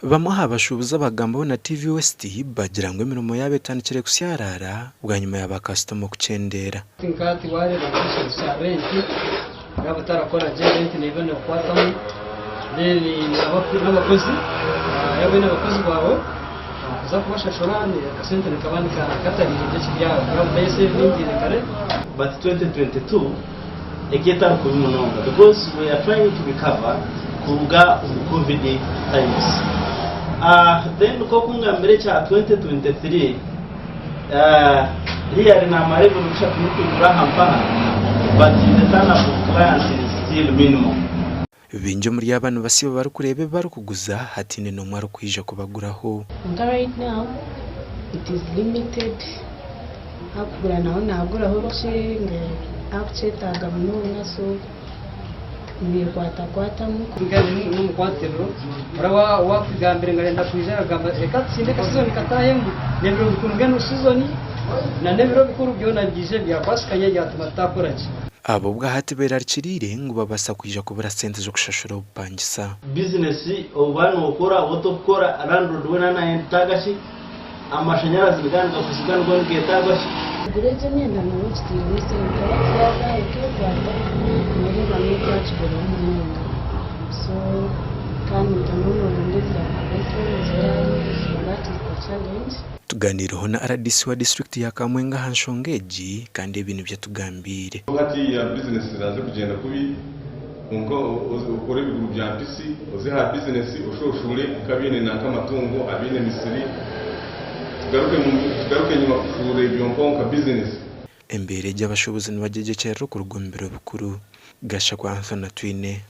Bamwe aha bashuubuzi abagambaho na TV West bagira ngu emirimo yaabo etandikire kusyaraara bwanyima ya baakasitoma okukyendeera. Nka hati waareeba nk'ekintu kya renti yaaba otarakora gye renti neeba neekukwatamu then n'abakozi yaaba oine abakozi baawe kuza kubashashura akasente nikaba katari gye yaaba otayesevingiire kare. But 2022 egi etari kubi munonga because we are trying to recover kuruga omu covid times. Then nk'oku ngambire ekya 2023 really namara ebiro bishatu ndikwigura aha mpaha but the turn up of clients is still minimal. Baingi omuri aba nibasiiba barikureeba ebi barikuguza hataine n'omwe arikwija kubaguraho. Kwonka right now it is limited ahakugura naho naguraho bikye ahakukyetaaga munonga so nibyekwaatakwatamu. N'omukwatiriro oraba wakugambire ngu arenda kwija aragamba reka tutsinde aka season katahemu n'ebiro bikuru mbwenu season na n'ebiro bikuru byona byije byakwasikanya byatuma tutakora gye. Aba obwahati berarikiriire ngu babaasa kwija kubura sente z'okushashura obupangisa. Bizinesi oba nokora oba otokukora landlord weena nayetaaga ki? Amashanyarazi nigaba nigakuzibwa nigo nigetagwa ki? Kugura egyo emyenda nooba okitairemu sente hati yaaza okeekwata nooreeba n'otakiguraho munonga so kandi noronda ebya so that is the challenge. Tuganiireho na rdc wa disiturikiti ya Kamwenge aha nshonga egi kandi ebi nibyo atugambiire. Hatiiya bizinesi zaaze kugyenda kubi kwonka okore ebiguru bya mpisi oze aha bizinesi oshoshore nk'abaine nanka amatungo, abaine emisiri tugaruke enyima kushuura ebyo mpaho nka bizinesi. Embeera egi abashuubuzi nibagyegyekyerera okuruga omu biro bikuru. Gashakwa Anthony Atwine.